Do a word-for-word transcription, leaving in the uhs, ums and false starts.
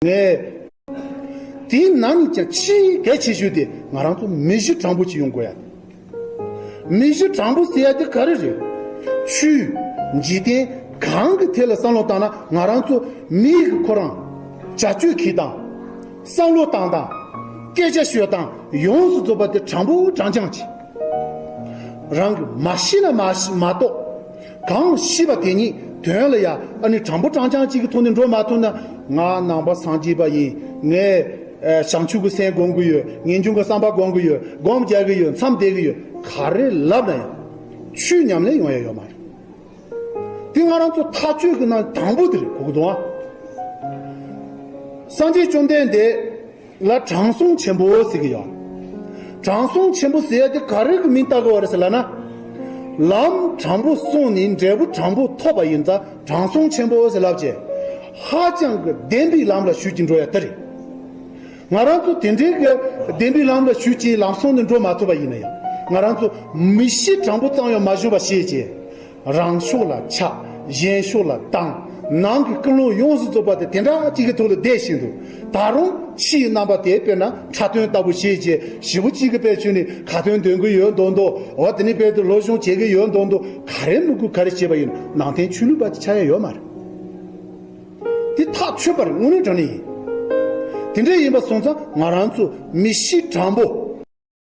ངས། དེའི་ནང་ནས་ཀྱང་ཆེས་གལ་ཆེ་ཤོས་དེ་ང་རང་ཚོ་མི་གཞི་དྲང་པོ་ཅིག་ཡོང་དགོས་ཡ། མི་གཞི་དྲང་པོ་ཟེར་ཡ་དེ་ག་རེ་རེད། ཆོས་འཇིག་རྟེན་གང་གི་ཐད་ལ་བསམ་བློ་བཏང་ན་ང་རང་ཚོ་མི་གི་ཁོ་རང་བྱ་སྤྱོད་འཁྱེར་སྟངས། བསམ་བློ་བཏང་སྟངས། སྐད་ཆ་ཤོད་སྟངས་ཡོངས་སུ་རྫོགས་པ་དེ་དྲང་པོ་དྲང་རྐྱང་ཅིག་རང་གིས་མ་ཤེས་ན་མ་ཤེས་མ་གཏོགས། གང་ཤེས་པ་དེ་ཉིད་དོན་ལ་ཡ་ཨ་ནི་དྲང་པོ་དྲང་རྐྱང་གཅིག་གི་ཐོག་ནས་འགྲོ་མ་ཐུབ་ན། ང་ནང་པ་སངས་རྒྱས་པ་ཡིན། ངས་ཨ་བྱང་ཆུབ་ཀྱི་སེམས་སྒོམ་གི་ཡོད། ངེས་འབྱུང་གི་བསམ་པ་སྒོམ་གི་ཡོད། སྒོམ་རྒྱག་གི་ཡོད། མཚམས་བསྡད་གི་ཡོད། ག་རེ་ལབ་ན་ཡང་ཆོས་ཉམས་ལེན་ཡོང་ཡ་ཡོད་མ་རེད། དེ་ང་རང་ཚོ་ཐག་གཅོད་ཀྱི་ནང་དང་པོ་དེ་རེད། གོ་གི་འདུག་ཨ། སངས་རྒྱས་བཅོམ་ལྡན་འདས་ལ་དྲང་སྲོང་ཆེན་པོ་ཟེར་གི་ཡོད། དྲང་སྲོང་ཆེན་པོ་ཟེར་ཡ་དེ་ག་རེ་གི་མིང་བཏགས་དགོས་པ་རེད་ཟེར་ལབ་ན། ལམ་དྲང་པོ་སྲུང་ནས་འབྲས་བུ་དྲང་པོ་ཐོབ་པ་ཡིན་ཙང་དྲང་སྲོང་ཆེན་པོ་ཟེར་ལབ་བྱས། ཧ་ཅང་གི་བདེན་པའི་ལམ་ལ་ཞུགས་ཀྱིན་འགྲོ་ཡ་དེ་རེད། ང་རང་ཚོ་དེ་འདྲའི་གི་བདེན་པའི་ལམ་ལ་ཞུགས་ཀྱིན་ལམ་སྲུང་ནས་འགྲོ་མ་ཐུབ་པ་ཡིན་ན་ཡང་། ང་རང་ཚོ་མི་གཤིས་དྲང་པོ་ཙམ་ཡང་མ་ཞུགས་པ་ཤེས་བྱས། རང་ཕྱོགས་ལ་ཆགས། གཞན་ཕྱོགས་ལ་བཏང་། ནང་གི་ཀུན་སློང་ཡོངས་སུ་རྫོགས་པ་དེ་དེ་འདྲ་གཅིག་གི་ཐོག་ལ་བསྡད་བཞིན་དུ། ད་རུང་ཕྱིའི་རྣམ་པ་དེ་དཔེར་ན་འཁྲབ་སྟོན་ལྟ་བུ་ཞེས་བྱས་ཞེ་པོ་གཅིག་གི་དཔེ་བྱུང་ནས་ཁ་ཏོན་འདོན་གི་ཡོད་མདོག་མདོག་འོ་དེ་ནས་དཔེ་དུ་སློབ་སྦྱོང་བྱེད་གི་ཡོད་མདོག་མདོག་ག་རེ་མི་དགོས་ག་རེ་བྱས་པ་ཡིན་ནང་བསྟན་ཆོས་ལུགས་པ་ཅིག་ཆགས་ཡ་ཡོད་མ་རེད། དེ་ཐག་ཆོད་པ་རེད། དངོས་གནས་དྲང་གནས་ཡིན། དེ་འདྲ་ཡིན་པ་སོང་ཙང་ང་རང་ཚོ་མི་གཤིས་དྲང་པོ།